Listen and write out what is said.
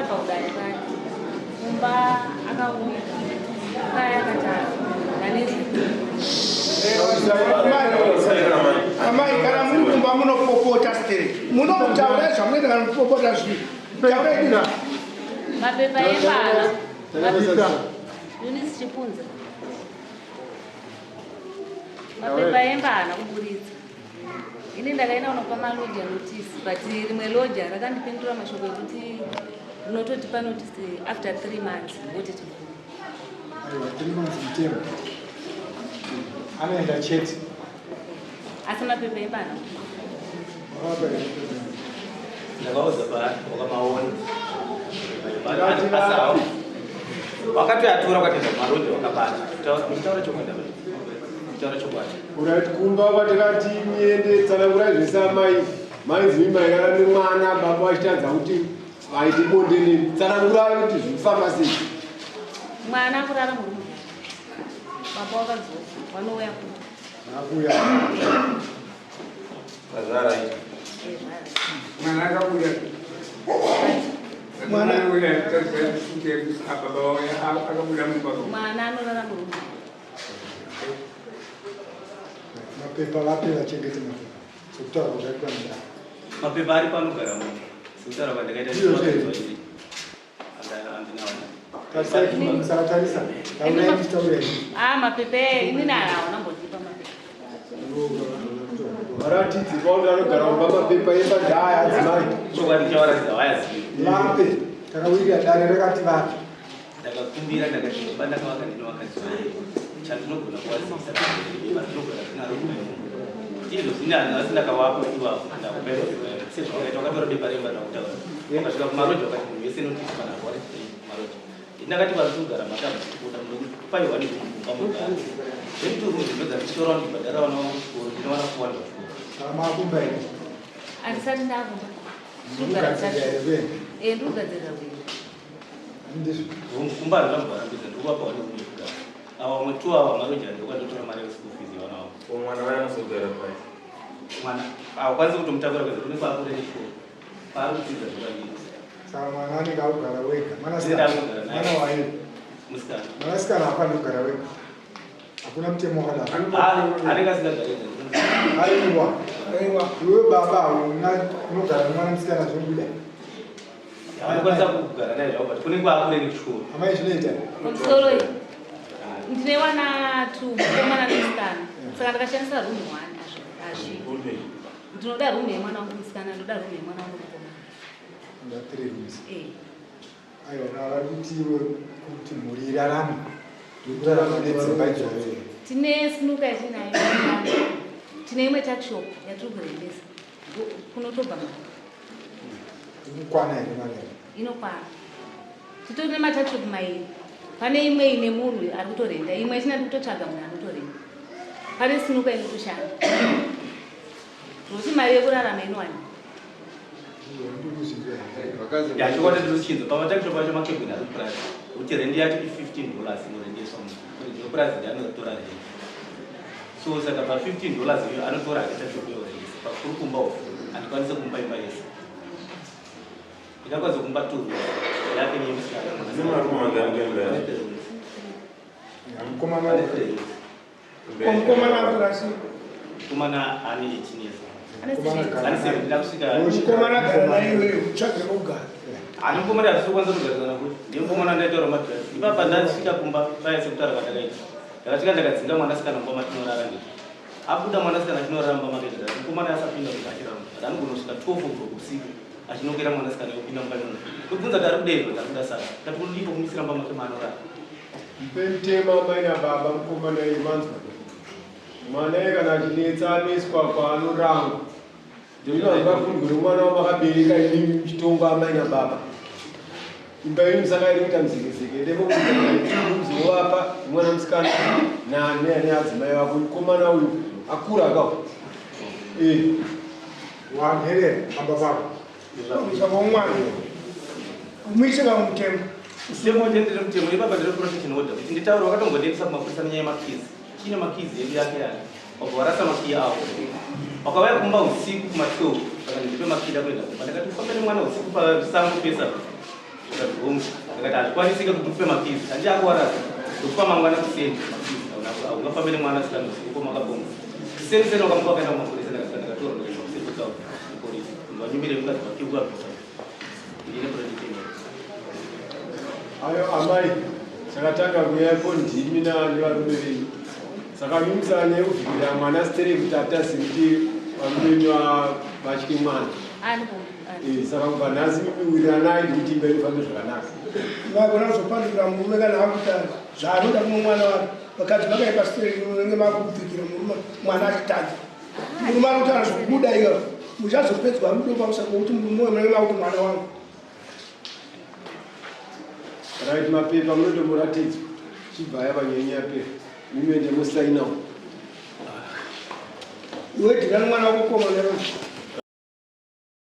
Akabva kudare pake kumba akauya kaya akatara ndanezwi. Amai, kana muri kumba munopopota stereki, munomutaura zvamunoita kana mupopota zvii? Taurai dina. Mapepa embana. Eunice Chipunza. Mapepa emba haana kuburitsa. Ini ndakaenda kunopa maloja notice, but rimwe loja rakandipindura mashoko ekuti rinototipa notice after 3 months voti tivhura. Aiwa, 3 months mutemo, anoenda chete. Asi mapepa emba haana kuburitsa. Wakapa here mapepa? Ndakaudza paari wakamaona. Ndakati vapi? Wakatoyatora ukatoenda kumarodhi wakabata. Muchitaura chokwadi apa, muchitaura chokwadi. Alright, kumba kwatikati muende, tsanangurai zvese amai. Mainzi mairara nemwana, baba vachitadza kuti vaite bonde nemi. Tsanangurai kuti zvikufamba sei. Mwana akurara murumu, baba wakadzoka, vanouya kuno. Akuya. Vazvara ito. Mwana akabuda. Baba vauya, akabuda mumba. Mwana anorara murumu. Mapepa vape, vachengete mapepa sekutaura kwazvaitwa nedare. Mapepa ari panogara munhu sekutaura kwandakaita. Ndizvo zve. Handinaona. Tarisai, musakatarisa, taurai, tichitaurai. Ah, mapepa inini hauna mbondipa mapepa. Varatidzi paundi anogara mumba, mapepa emba ndaaya, adzimai. Chokwadi ndichavaratidza, vayazivi. Vape, takawirira, dare rakati vape. Ndakakumbira, ndakati imba ndakavaka ndine vakadzi vangu, chandinogona kuvazivisa bepa rinogara rinaro kumba imomo. Izvo zvine hanhu, asi ndakavapa ivapo, ndakupa sezvawakaita, wakatora bepa remba ndakutaura. Wakasvika kumaroja wakati munhu wese notice panapa wari kumaroja. Ndakati vari kugara makabva kuda munopaiwa nekumba mugara zvekuti ndodza ndichitora ndibhadhara vana vangu chikoro, ndinowana kuwanda chikoro. Saka maakumba here? Handisati ndakumba. Ndikugadzirira here kuenda? Eh, ndikugadzirira kuenda. Ndizvo. Kumba handingambovarambidza, ndikuvapa wane kumwe kugara. Ava vamwe two ava maroja ndokwandotora mari yeschool fees yevana vangu. Mwana waye anozogara pai? Mwana haukwanisi kutomutakura kuenda kune kwaakure nechikoro paari kudzidza zvakadii. Saka mwana anenge akugara wega? Ndinenge akugara naye. Mwana waye? Musikana. Mwanasikana haafaniri kugara wega, hakuna mutemo wakadaro. Ah, anenge asingagari ega. Aiwa. Aiwa. Iwe baba hauna unogara nemwana musikana, zvinobuda? Anokwanisa kugara naye zvavo, but kune kwaakure nechikoro. Amai, zvinoita? Pamusoro iyi ndine wana two, mukomana nemusikana, saka ndakashandisa room one, hazvi. Ndinoda room yemwana wangu musikana, ndoda room yemwana wangu mukomana. Nda three rooms. Eh. Aiwa, kana vari kuti iwe kuti mhuri irarame, ndokurarama nedzimba idzodzo. Tine snooker yatinayo, tine imwe tuckshop yatiri kurendesa, kunotobva mari. Inokwana here mari yacho? Inokwana, titori nematuckshop mairi. Pane imwe ine munhu ari kutorenda, imwe isina, ndi kutotsvaga munhu anotorenda. Pane snooker inotoshanda, nokuti mari yekurarama inowanikwa. Ya, chokwadi ndinochinzwa pamatakisho pacho makebhini ari kupurazi kuti rendi yacho i$15 inorendeswa munhu, muridzi wepurazi ndi anotora rendi. So saka pa$15 iyo anotora akaita shop yorendesa. Pakuri kumba uku handikwanisi kumupa imba yese, ndingakwanisa kumupa two rooms, yake neyemusikana. Dzine marumu mangani kuimba yacho? Mukomana. Ane three rooms. Mukomana akurasi? Mukomana ane 18 years. Ane Ane 17 akusvika. Mukomana gara naiweyo, utsvage kugara. Ani mukomana hatisi kukwanisa kugarisana kuti ndiye mukomana ndaitaura madrugs ipapa. Ndasvika kumba paya, sekutaura kwandakaita, ndakasvika ndakadzinga mwanasikana mumba matinorara. Ndii abuda mwanasikana achinorara mumba make. Ndati mukomana asapinda mumba achirara, but anogona kusvika 12 o'clock usiku achinokera mwanasikana yopinda mumba imomo. Ndobvunza kuti ari kudei? Kuti ari kuda sadza. Ndati kudipo kumisira mumba make maanorara. Mpe mutema amai nababa mukomana iyi, manzwa? Mwana iye kana achinetsa anoiswa kwaanorangwa. Ndinoda ngafundwe nomwana wamakabereka imimi muchitongo, amai nababa. Imba yenyu saka iri kuita muzekezeke. Ndemozovapa mwana musikana neadzimai vako. Mukomana uyu akura akawo. Wanherera pamba pako. Zvavomwana umuise pamutemo. Mutemo ndendere mutemo ipapa, ndiri protection order kuti nditaure. Wakatombondiendesa kumapurisa nenyaya yemakeys. Chine makeys edu yake yani, wabva warasa makiyi awo. Wakauya kumba usiku kuma12, saka ndipe makiyi, ndakuenda kumba. Ndakati ufambe nemwana usiku pasango pesa. Ndikati hongu. Ndikati hazvikwanisike kuti upe makizi. Handi akuwarasa. Ndokupa mangwana kuseni makizi. Haungafambe nemwana asikanusi uko makabonga. Kuseni seni wakamuka wakaenda kumapurisa ndakasvika ndakatora ndikaenda kuseni town kupolisi. Vanyumire mukadzi wake ukabvisa. Ndine project Ayo amai chakatanga kuyapo ndimi nevarume venyu. Saka mimusanya yekuvhikira mwana stereki kuti atazivi kuti varume venyu vatye mwana. Eh, saka kubva nhasi mimiwiranai kuti imba inofambe zvakanaka. Magona kuzopandukira murume kana akuita zvaanoda kuno mwana wake. Vakadzi vakaipa stereki munenge makubvikira murume mwana achitadza. Murume anotaura zvekubuda iyo. Muchazopedzwa rudo pamusaka kuti murume munenge makuti mwana wangu. Right, mapepa munotomuratidzwa. Chibvaya panyenya yapera. Mimiende musainawo. Iwe dhira nemwana wako komana.